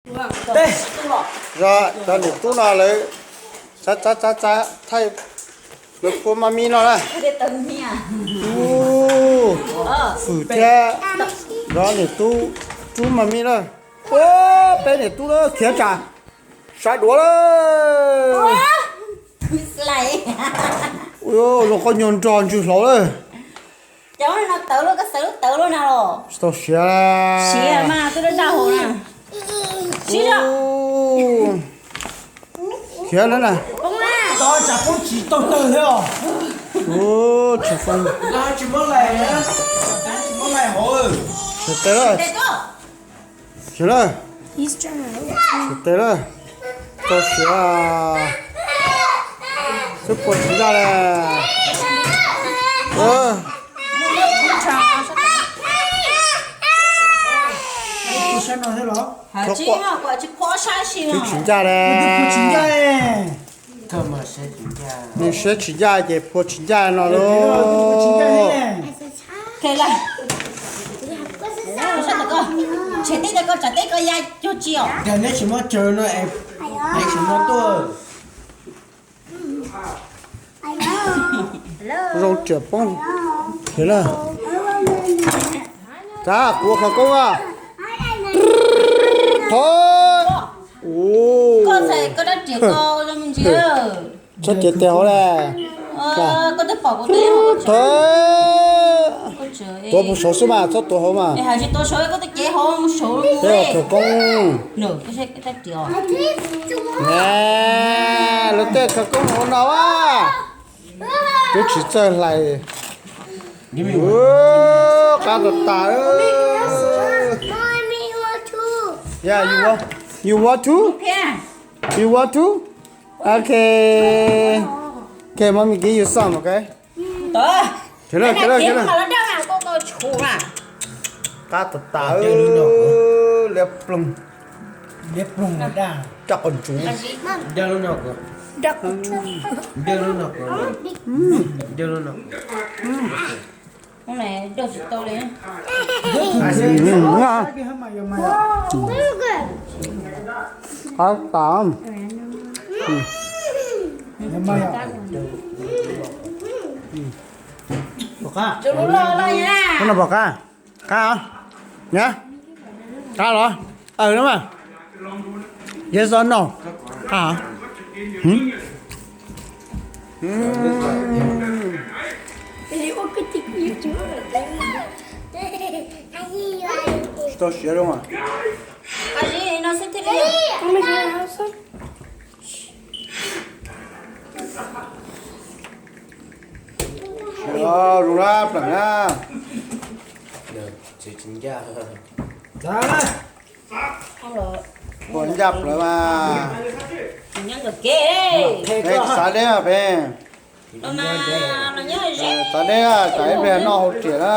Cov niam tub no lawv txav txav txav txav thaij lawv phua maj mib no na. Fwm thiab cov niam tub rub maj mib na. Ua peb niam tub na khiav tsam sawv duav lawm. Ua zoo qhov nyuag nrog ntswg hlauv lawm. Tsis tau siav. Khiav na. Siav tes lawm. Siav lawm. Siav tes lawm. Tau siav. Twb phua tsis ncaj li. Twb tsis ncaj li. Nws siab tsis ncaj ces phua tsis ncaj no lauj. Zoo riam poob. Khiav lawm. Tsav, kuv ua khawv koob a. Thov. Txhob ciav tes hauv le. Thov. Tuav puag saud xwb mas, txhob tuav hauv mas. Khawv koob. Lawv tej khawv koob ua no a. Twb tsis txawj hlais. Qab tas tas. Yeah, you want, you want to? You want to? Okay. Okay, mommy give you some, okay? Khiav lawm, khiav lawm, khiav lawm. Qab tas tas. Liab ploog. Coj qos ntsuv. Qab tas. Qab no pom qab. Qab os. Nyab. Qab los? Aws no mas. Yes or no? Qab os. Tsis tau siav zoo a. Siav zoo na, pleem na. Pom ncaj plawv mas. Peb xav deb mas peb. Xav deb tsam ib pliag noj hauv riam na.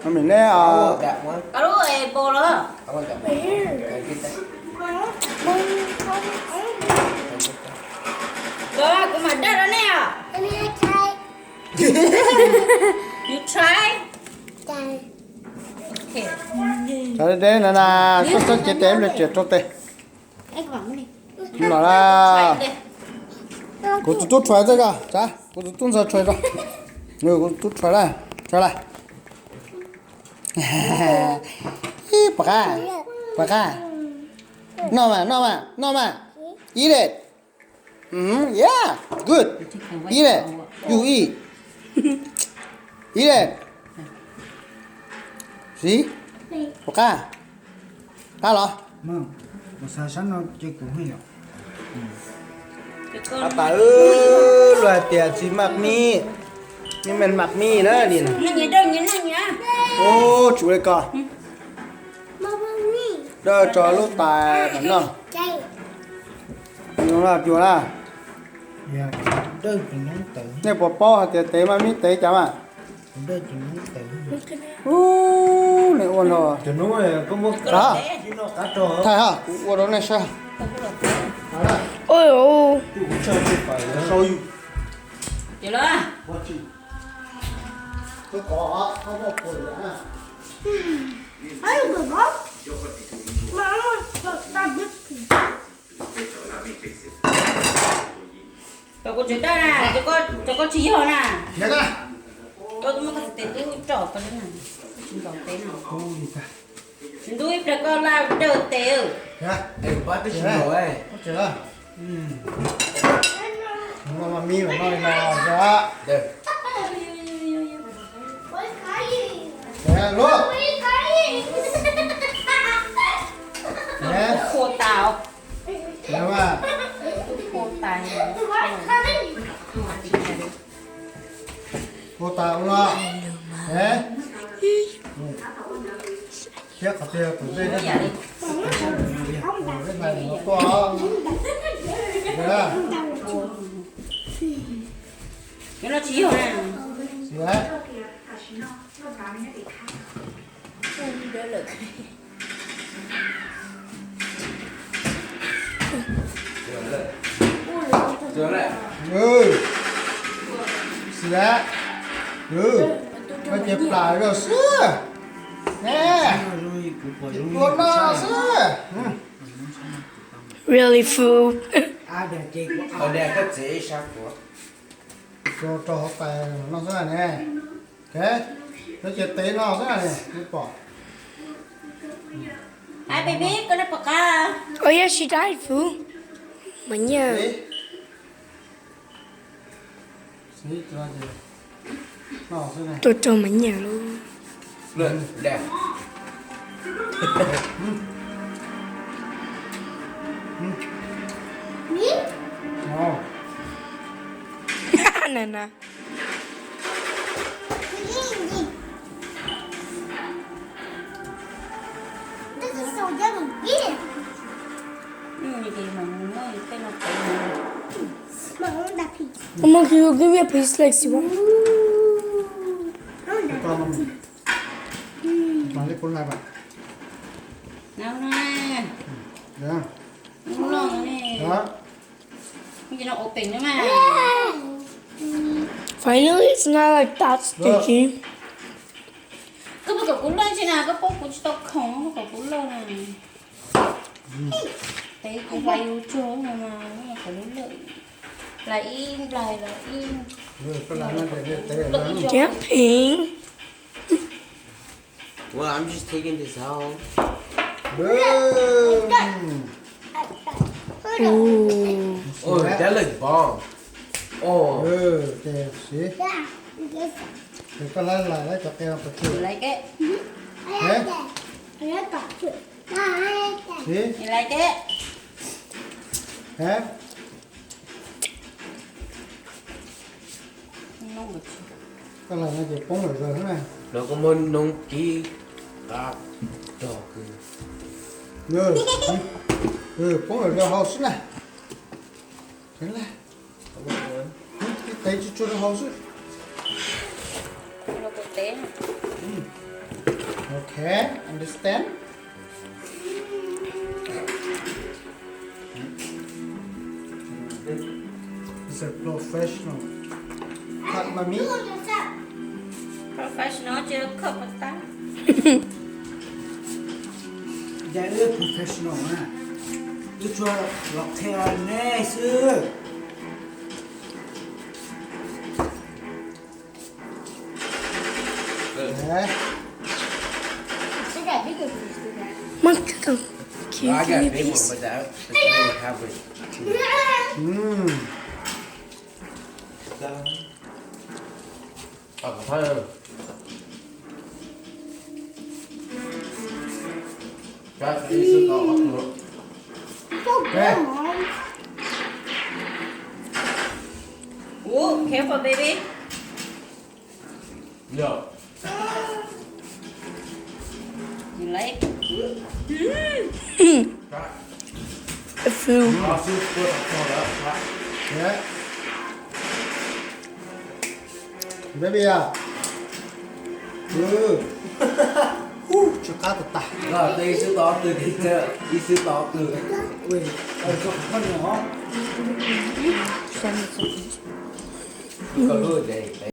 Mami neb. Kuv mam daj rau nej os. You try. Tsav deb deb na na, txhob txhob cev tes, ib pliag riam rau tes. Los na. Kuv tus tub rhuav txog tso, kuv tus tub ntxawg rhuav tso. Kuv tus tub rhuav na, rhuav lawm. Ib, pom qab, pom qab. Noj mas, noj mas, noj mas. Eat it. Yeah, good. Eat it. You eat. Eat it. See? Pom qab. Qab los? Qab tas. Luag hais tias tsis maj mib, maj mib na li. Ub, tsum li ko. Dawj tso lub tais mam noj. Zoo na, cua na. Nej puas paub hais tias tev maj mib tev cas mas? Ub, nej ua no. Thaij ha, kuv ua rau nej saib. Oj, sau yus. Ces los. Tau kuv tsev daj na, cov koj tsis yog na. Koj muab koj txiv tes tub rau koj na, tsis ntaus tes no. Tsis ntub ib pliag koj laj dawj tes. Qhuas tas. Qhuas tas. Qhuas tas ua no. Thiab qhov tiag tus dej, dej hlais no tuaj. Tsis yog na. Xwb, koj ces plam zog xwb. Tua no xwb. Really fool. Rau hauv tais no xwb ne. Koj ces tev no xwb ne, pom. Hi baby, koj noj pom qab? Oh yeah, she died, fool. Mas nyiaj. Tua rau mas nyiaj lub. Na na. Mom, can you give me a piece like this one? Finally, it's not like that sticky. Koj puas kom kuv lawj tsi na, koj paub kuv tsis tau khoom, koj kom kuv lawj na. Tes kuv hlais yus tsuag no mas kom lub lawj. Hlais ib nplaig los ib. Camping. Well, I'm just taking this out. Ooh. Oh, that looks bomb. Oh. Ces koj lawv lawv cov qe no pes tsawg? You like it? You like it? Koj lawv no ces poob lawm zog xwb na. Los koj muab noob kib qab rog kws. Poob lawm zog hauv xwb na. Tev tsuj tsuag rau hauv xwb. Ok, understand. It's a professional. Cut, mami. Professional tsis yog cut pos tab. Yog wb professional na, wb tsuas los qhia nej xwb. Mom, can you give me a piece? Ooh, careful, baby. You like? It flew. Baby à. Tsis qab tas tas. Ib xwb tau ob tw, ib xwb tau ob tw. Koj hlub ces